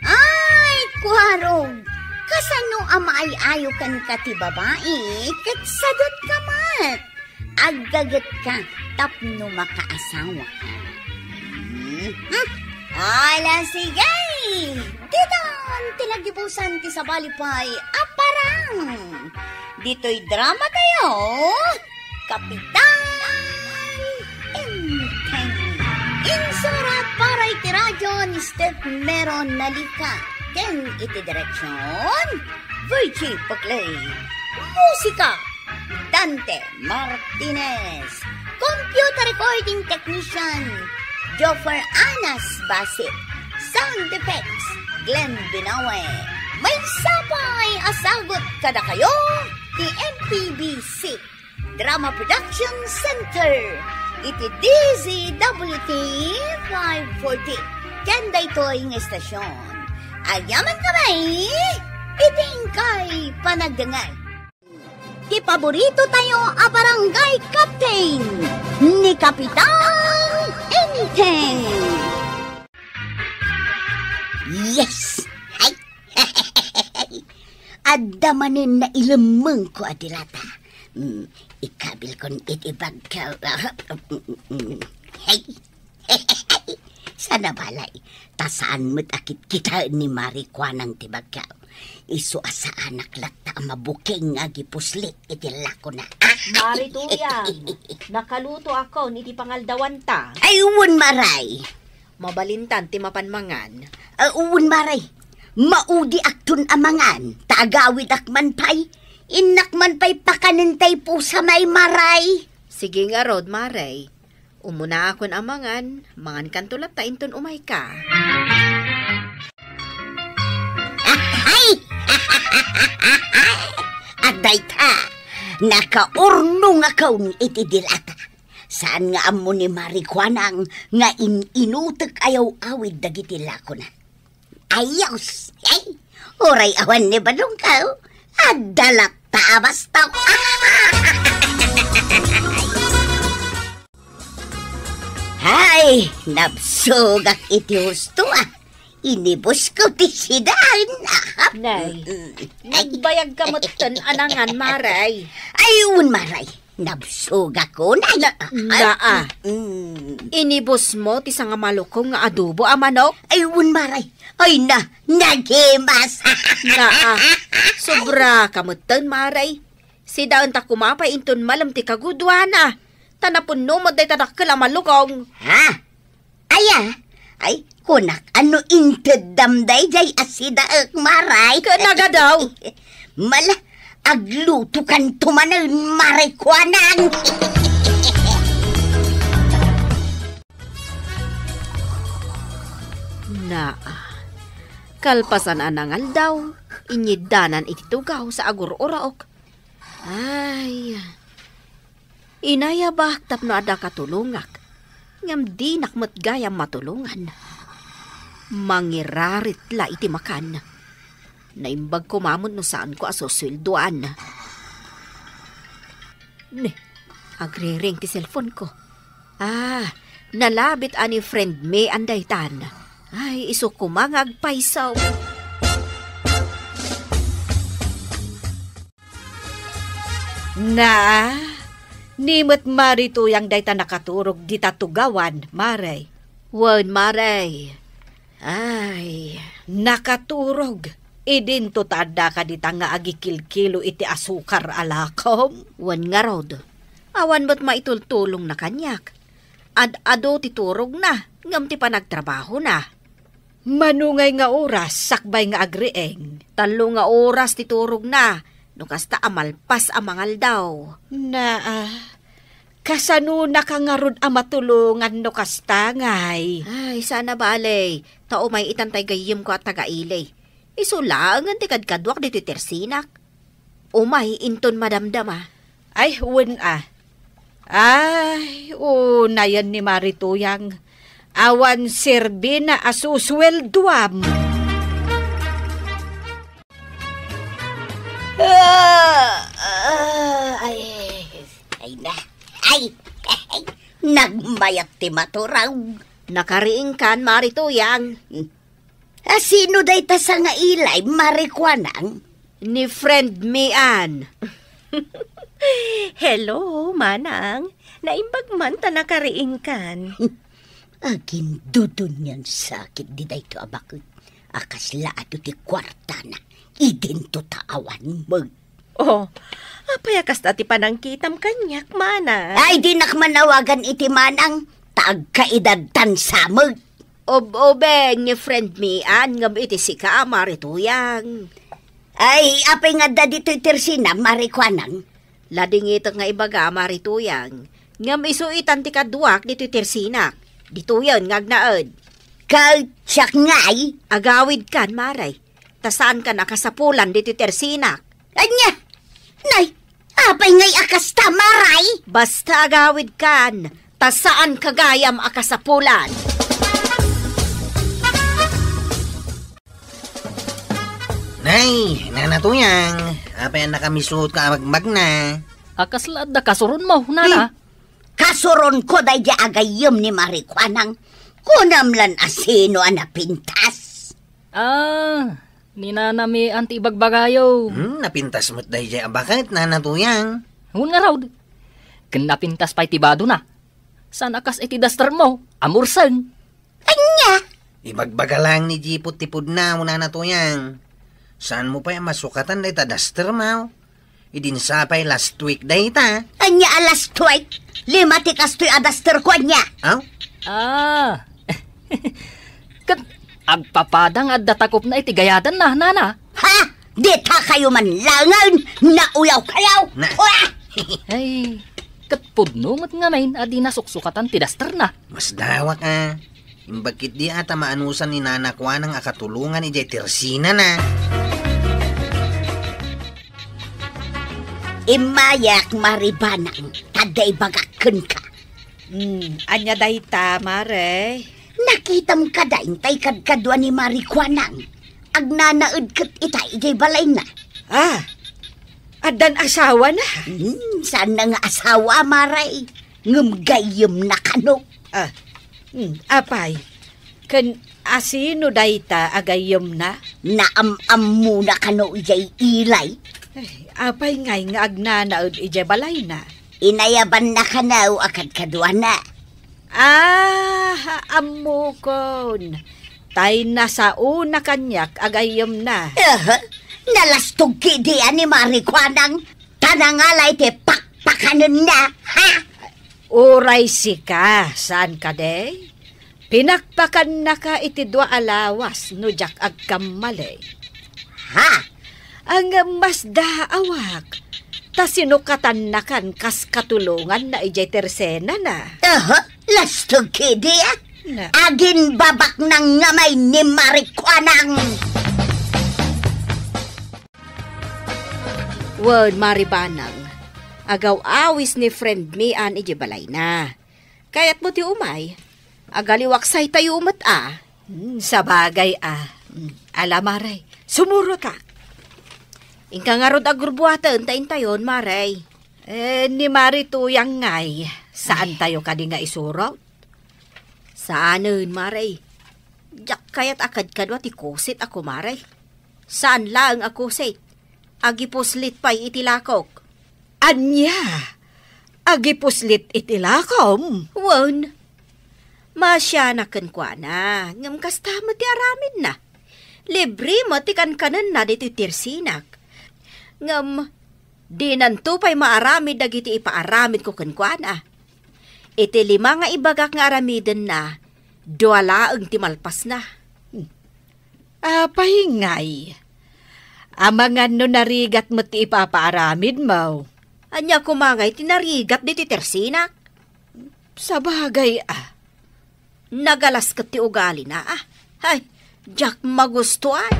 Ay, Kuarog, kasano a maay-ayo kenka ti babai, ket sadutka met? Aggagetka tapno makaasawaka. Hmm? Ala, sige! Ditan ti nagibusan ti sabali pay a parang. Ditoy drama tayo, Kapitan Enteng. Insurat para iti radio ni Steph Meron Nalika. Ken iti direksyon, Virgie Paclay. Musika, Dante Martinez. Computer recording technician, Joffer Anas Basit. Sound effects, Glenn Binawe. Maysa pay a sagut kadakayo ti M P B C Drama Production Center iti D Z W T five forty. Ken daytoy nga istasyon, agyaman kami iti inkay panagdengngeg. Ti paborito tayo a barangay captain, ni Kapitan Enteng. Yes! Ay! Adda manen nailemmengko a dilata. Mm, ikabilkon iti bagko. Ay! Sana balay, ta saan met a kitkitaen ni Mari Kuanang ti bagko. Isu a saanak latta a mabukeng nga agipuslit iti lakona. Mari Tuyang, nakalutoakon iti pangaldawanta. Ay, wen, Maray. Mabalintan ti mapan mangan. Ah, wen, Maray. Maudiakton a mangan, ta agawidak man pay. Innak man pay pakanen tay pusa, Maray. Sige ngarud, Maray. Umunaakon a mangan, mangankanto latta inton umayka. Ay! Adda ita, nakaurnongakon iti dilata. Saan nga ammo ni Mari Kuanang nga in-inutek a yaw-awid dagiti lakona. Ayos! Ay, uray awan ni badongko, adda latta a bastok. Hay, nabsogak iti husto, ah. Inibusko ti sidaen. Nay, mm, nagbayag ka metten a nangan, Maray. Ay, wen, Maray. Nabsogakon, ay. Na, naa. Mm. Inibusmo ti sangamalukong nga adobo a manok? Ay, wen, Maray. Ay na, nagimas. Naa. Sobraka metten, Maray. Sidaenta koma pay inton malem ti kagudoana. Ta napunno met dayta dakkel a malukong. Ha? Aya? Ay, kunak, no inteddam daydiay a sidaek, Maray? Ket nagadaw. Mala, aglutokanto manen, Maray Kuanang. Naa. Kalpasan a nangaldaw, inyiddanan iti tugaw sa agur-uraok. Ay, inayabak tapno adda katulongak, ngem dinak met gayam matulongan. Mangirarit la iti makan. Naimbag koma met no saanko a susueldoan. Ne, agriring ti cellphone-ko. Ah, nalabit a ni friend mi andaytan. Ay, isu koma nga agpayso. Na, ni met Mari Tuyang dayta nakaturog dita tugawan, Mare. Wen, Mare. Ay, nakaturog. Idinto ta adda ka dita nga agikilkilo iti asukar a lakom? Wen ngarud, awan met maitultulongna kaniak. Ad-adu ti turogna, ngem ti panagtrabahona. Mano ngay nga oras sakbay nga agriing? Tallo nga oras ti turogna, no kasta a malpas a mangaldaw. Naa, kasanonaka ngarud a matulongan no kasta ngay? Ay, saan a bale, ta umay itan tay gayyemko a taga-ili. Isu laengen ti kadkaduak ditoy tersinak. Umay inton madamdama. Ay, wen a. Ay, unayen ni Mari Tuyang. Awan serbina a susueldoam. Ah, ah, ay, ay na. Ay, ay, nagmayat ti maturog. Nakariingkan, Mari Tuyang. A sino dayta sangailay, Mari Kuanang? Ni friend mi, Ann. Hello, Manang. Naimbag man ta nakariingkan. Agindudunian sakit di dayto a baket. A kasla adu ti kuartana. Idinto ta awan met. Oh, apay a kasta ti panangkitam kaniak, Manang? Ay, dinak man awagan iti Manang, ta agkaedadtan sa met. Ob-obeng ni friend mi, Ann, ngem iti sika, Mari Tuyang. Ay, apay nga adda ditoy tersina, Mari Kuanang? Ladingitek nga ibaga, Mari Tuyang, ngem isu itan ti kaduak ditoy tersinak. Ditoyen nga agnaed. Ket siak ngay? Agawidkan, Mare. Ta saankan a kasapulan ditoy tersinak. Ania? Nay, apay ngay a kasta, Maray? Basta agawidkan, ta saanka gayam a kasapulan. Nay, Nana Tuyang, apay a nakamisuot ka a magmagna? A, kasla adda kasuronmo, Nana? Hmm. Kasuronko daydiay a gayyem ni Mari Kuanang. Kunam lan a sino a napintas? Ah, ni Nana Mian ti ibagbagayo. Hmm, napintas met daydiay a baket, Nana Tuyang. Wen ngarud, ken napintas pay ti badona. Saan a kas iti dastermo, a murseng. Ania? Ibagbaga laeng ni Jipot ti pudno, Nana Tuyang. Saanmo pay a masukatan dayta dastermo? Idin sa pay last week dayta. Ania a last week? Lima ti kastoy a dasterko, ania? Aw? Ah. Ket agpapada nga adda takopna iti gayadanna, Nana. Ha? Ditakayo man laengen, nauyawkayo. Na. Uah! Ay, ket pudno met ngamin a di nasuksukatan ti dasterna. Masdawak a. Imbag ketdi a ta maanusan ni Nana Kuanang a katulongan idiay tersinana. Immayak, Mari Banang, ta adda ibagak kenka. Hmm, ania dayta, Mare? Nakitam kadi tay kadkadua ni Mari Kuanang? Agnanaed ket ita idiay balayna. Ah, addan asawana? Hmm, saanna nga asawa, Mare. Ngem gayyemna kano. Ah, hmm, apay? Ken A sino dayta a gayyemna? Naam-ammona kano idiay ilay? Ay, apay ngay nga agnanaed idiay balayna? Inayabanna kano a kadkaduana. Ah, ammokon. Tay nasao na kaniak a gayyemna. Aha, nalastog ketdi a ni Mari Kuanang, ta nangalay ti pakpakanenna, ha? Uray sika, saan kadi? Pinakpakannaka iti dua a lawas no diak agkammali. Ha? Ngem masdaawak, ta sinukatannakan kas katulonganna idiay tersenana. Aha, lastog ketdi, a? Na- Aginbabaknang ngamay ni Mari Kuanang. Wen, Mari Banang, agaw-awis ni friend mi an idiay balayna. Kayatmo ti umay? Agaliwaksaytayo met a. Hmm, sabagay a. Hmm, ala, Mare, sumurot a. Inka ngarud a gurbuaten ta intayon, Mare. Eh, ni Mari Tuyang ngay, saan tayo kadi nga isurot? Saanen, Mare. Diak kayat a kadkadua ti kusit a kumare. Saan laeng a kusit. Agipuslit pay iti lakok. Ania? Agipuslit iti lakom? Wen. Maasianak kenkuana, ngem kasta met ti aramidna. Libre met ti kankanenna ditoy tersenak. Ngem, dinanto pay maaramid dagiti ipaaramidko kenkuana. Iti lima nga ibagak nga aramidenna, dua laeng ti malpasna. Apay ngay? Amangan no narigat met ti ipapaaramidmo. Ania koma ngay ti narigat ditoy tersenak? Sabagay a. Nagalas ket ti ugalina a. Ay, diak magustuan.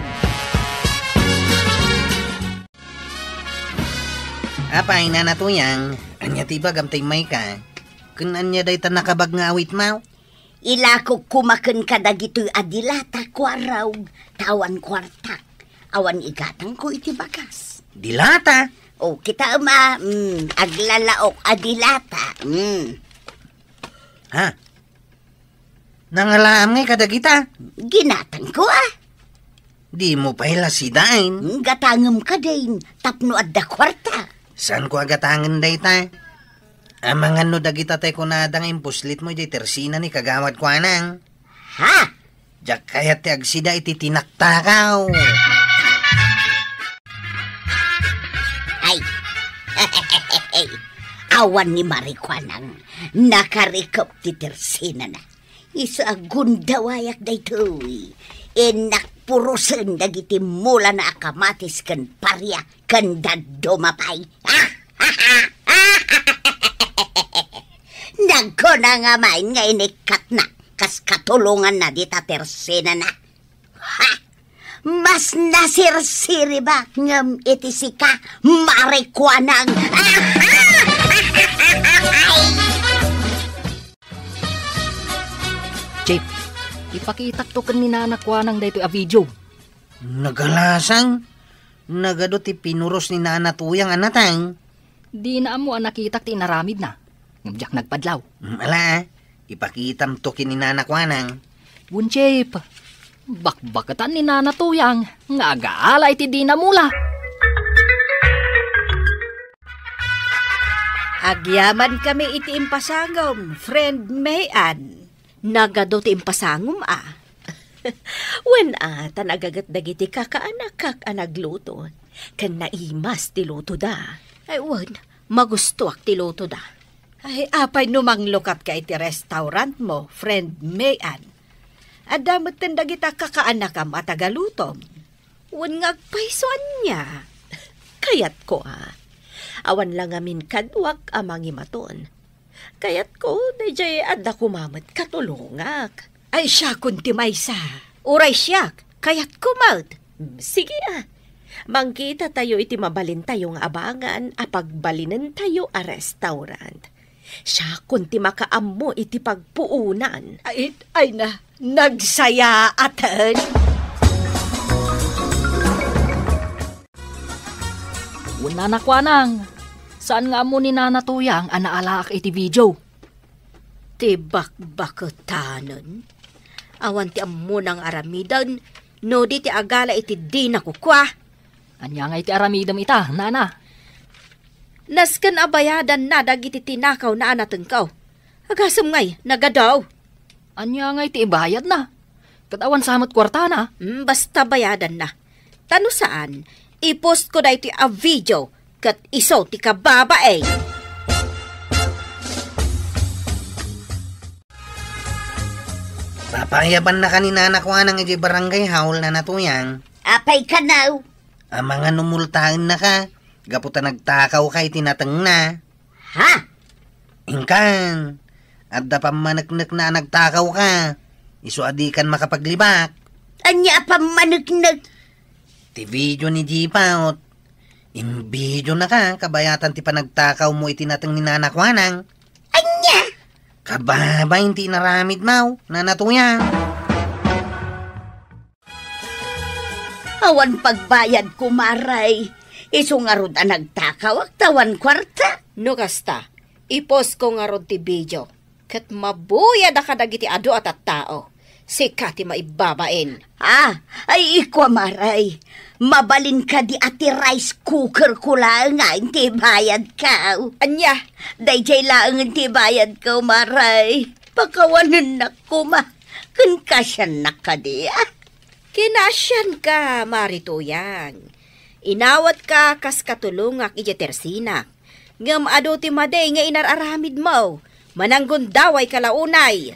Apay, Nana Tuyang, ania ti ibagam ta immayka? Ken ania dayta nakabag nga awitmo? Ilakok koma kenka dagitoy a dilata, kuarog, ta awan kuartak. Awan igatangko iti bagas. Dilata? O, kitaem a, mm, aglalaok a dilata. Mm. Ha? Nangalaam ngay kadagita? Ginatangko a. Dimo pay la sidaen? Mm, gatangem kadin, tapno adda kuarta. Saanko a gatangen dayta? Amangan no dagita tay kunada nga impuslitmo idiay tersena ni Kagawad Kuanang. Ha? Diak kayat ti agsida iti tinaktakaw. Ay. Awan ni Mari Kuanang nakarikep ti tersenana. Isu a gundawayak daytoy. Innak purosen dagiti mulana a kamatis ken paria ken dadduma pay. Nagkuna nga main nga inikkatna kas katulonganna dita tersenana. Ha! Mas nasirsiribak ngem iti sika, Mari Kuanang. Chip, ipakitak to ken ni Nana Kuanang daytoy a video. Nagalasang, nagadu ti pinuros ni Nana Tuyang a natang. Dina ammo a nakitak ti inaramidna. Ngem diak nagpadlaw. Mm, ala, ipakitam to ken ni Nana Kuanang. Wen, Chip, bakbaketan ni Nana Tuyang nga agaala iti dina mula. Agyaman kami iti impasangom, friend Mayan. Nagadu ti impasangom a. Wen a, ta nagaget dagiti kakaanakak a nagluto, ken naimas ti lutoda. Ay, wen, magustoak ti lutoda. Ay, apay no manglukatka iti restaurantmo, friend Mayan? Adda metten dagita kakaanakam a tagalutom. Wen nga agpayso ania? Kayatko a. Awan la ngamin kaduak a mangimaton. Kayatko, daydiay adda koma met katulongak. Ay, siakon ti maysa. Uray siak, kayatko met. Mm, sige a. Mangkitatayo iti mabalintayo nga abangan a pagbalinentayo a restaurant. Siakon ti makaammo iti pagpuonan. Ay, ay na, nagsayaaten. Wen, Nana Kuanang, saan nga ammo ni Nana Tuyang a naalaak iti video? Ti bakbaketanen? Awan ti ammona nga aramiden, no di ti agala iti dina kukua. Ania nga iti aramidem ita, nana? Nasken a bayadanna dagiti tinakawna a natengko. Agasem ngay, nagadaw. Ania nga iti ibayadna? Ket awan sa met kuartana? Hmm, basta bayadanna. Ta no saan, i-post ko daytoy a video ket isu ti kababain. Papayabannaka ni Nana Kuanang idiay barangay hall, Nana Tuyang. Apay kano? Amangan no multaennaka, gapu ta nagtakawka iti natengna. Ha? Inkan, adda pammaneknekna a nagtakawka. Isu a dikan makapaglibak. Ania a pammaneknek? Ti video ni Dipaut. Imvideonaka, kabayatan ti panagtakawmo iti nateng ni Nana Kuanang. Ania? Kababain ti inaramidmo, Nana Tuyang. Awan pagbayadko, Maray. Isu ngarud a nagtakawak ta awan kuarta. No kasta, i-post ko ngarud ti video. Ket mabuyad a kadagiti adu a tattao. Sika ti maibabain. Ah, ay, ikua, Maray. Mabalin kadi a ti rice cooker ko laeng nga ti bayadko. Ania? Daydiay laeng ti bayadko, Maray. Pakawanennak koma. Ken kasiannak kadi, ah? Kinasianka, Mari Tuyang. Inawatka kas katulongak idiay tersinak. Ngem adu ti madi nga inar-aramidmo. Mananggundawayka la unay.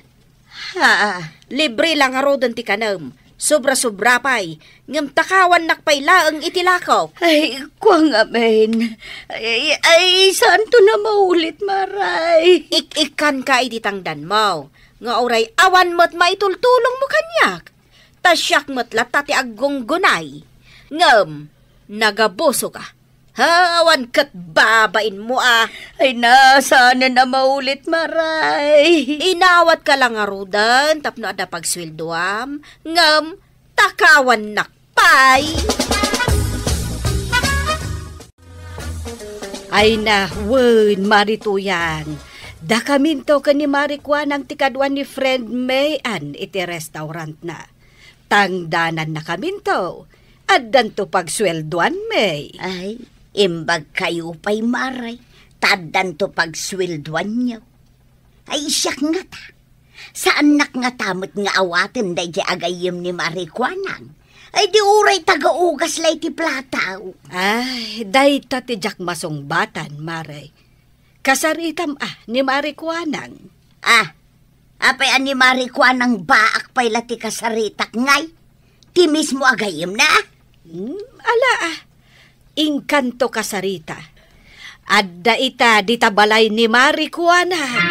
Ha? Libre la ngaruden ti kanem. Sobra-sobra pay. Ngem takawannak pay laeng iti lakok. Ay, kua ngamin. Ay, ay, saanton a maulit, Maray. Ik-ikkanka iti tangdanmo. Nga uray awan met maitultulongmo kaniak. Ta siak met latta ti aggunggunay. Ngem, nagabusoka. Ha, awan ket babainmo a. Ay, saanen a maulit, Maray. Inawatka la ngaruden tapno adda pagsueldoam, ngem takawannak pay. Ay na, wen, Mari Tuyang. Dakaminto ken ni Mari Kuanang ti kadua ni friend May Ann iti restaurantna. Tangdanannakaminto. Addanto pagsueldoan, May. Ay, imbagkayo pay, Mari. Ta addanto pagsueldoanyo. Ay, siak ngata. Saannak ngata met nga awaten daydiay agayyem ni Mari Kuanang. Ay, di uray taga-ugas la iti plataw. Ay, dayta ti diak masungbatan, Mari. Kasaritam a ni Mari Kuanang. Ah, apay a ni Mari Kuanang baak pay la ti kasaritak ngay? Ti mismo a gayyemna? Hmm, ala, ah. Inkanto kasarita. Adda ita dita balay ni Mari Kuanang.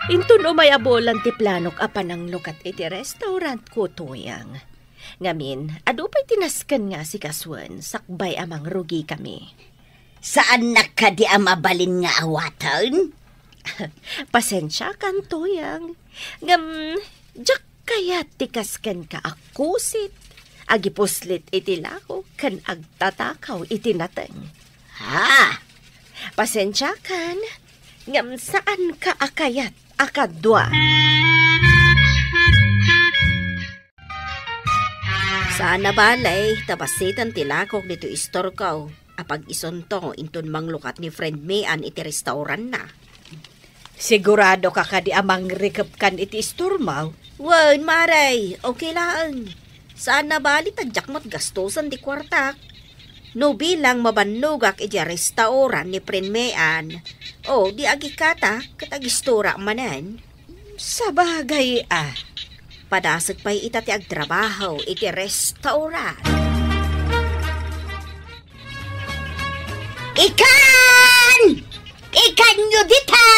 Inton umay a bulan ti planok a pananglukat iti restaurant ko, Tuyang. Ngamin, adu pay ti nasken nga asikasuen, sakbay a mangrugikami. Saannak kadi a mabalin nga awaten? Pasensiakan, Tuyang. Ngem, diak kayat ti kaskenka a kusit, agipuslit iti lako, ken agtatakaw iti nateng. Ha? Pasensiakan, ngem saanka a kayat a kadua. Saan a bale, ta basiten ti lakok ditoy istorko a pag-isunto inton manglukat ni friend May Ann iti restauranna. Siguradoka kadi a mangrikepkan iti istormo? Wen, Mari, okay laeng. Saan a bale ta diak met gastosen ti kuartak. No bilang mabannogak idiay restaurant ni friend May Ann, o di agikkatak ket agistorak manen. Sabagay a. Padasek pay ita ti agtrabaho iti restaurant. Ikan! Ikanyo dita!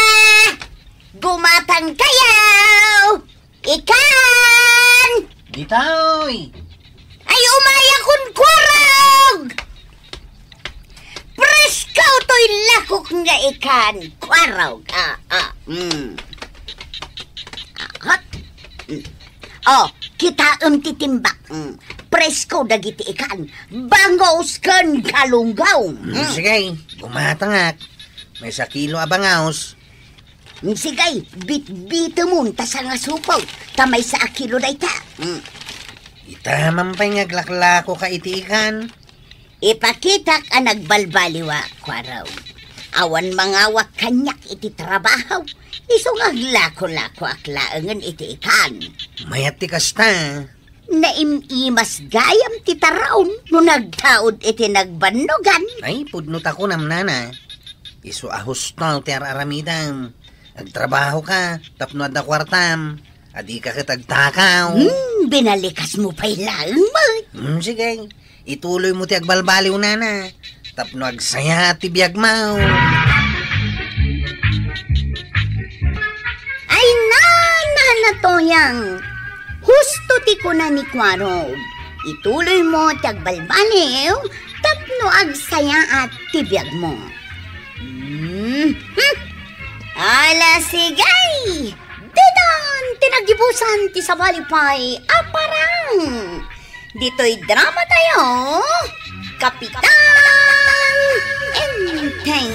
Gumatangkayo! Ikan! Ditoy! Ay, umayakon, kuarog! Presko toy lakok nga ikan, kuarog. Ah, ah, mm. Ah, hot. Mm. Oh, kitaem ti timbak. Mm. Presko dagiti ikan. Bangus ken galunggong. Mm, mm. Sige, gumatangak. Maysa kilo a bangus. Sige, bitbitemon ta sangasupot, ta maysa a kilo dayta. Hmm. Ita man pay nga aglaklakoka iti ikan. Ipakitak a nagbalbaliwak, Kuarog. Awan mangawak kaniak iti trabaho, isu nga aglako-lakoak laengen iti ikan. Mayat ti kasta. Naim-imas gayam ti taraon no nagtaud iti nagbannogan. Ay, pudno ta kunam, nana. Isu a husto ti ar-aramidem. Agtrabahoka tapno adda kuartam. Adika ket agtakaw. Hmm, binalikasmo pay laeng met. Hmm, sige. Ituloymo ti agbalbaliw, nana. Tapno agsaya ti biagmo. Ay, nana, Nana Toyang, husto ti kuna ni Kuarog. Ituloymo ti agbalbaliw tapno agsayaat ti biagmo. Hmm. Hmm. Ala, sige! Ditan ti nagibusan ti sabali pay a parang. Ditoy drama tayo, Kapitan Enteng.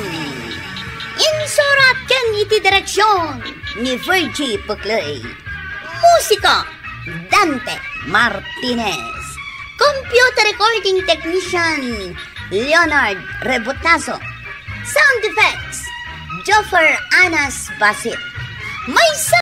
Insurat ken iti direksyon ni Virgie Puclay. Musika, Dante Martinez. Computer recording technician, Leonard Rebotazo. Sound effects, Joffer Anas Basit. Maysa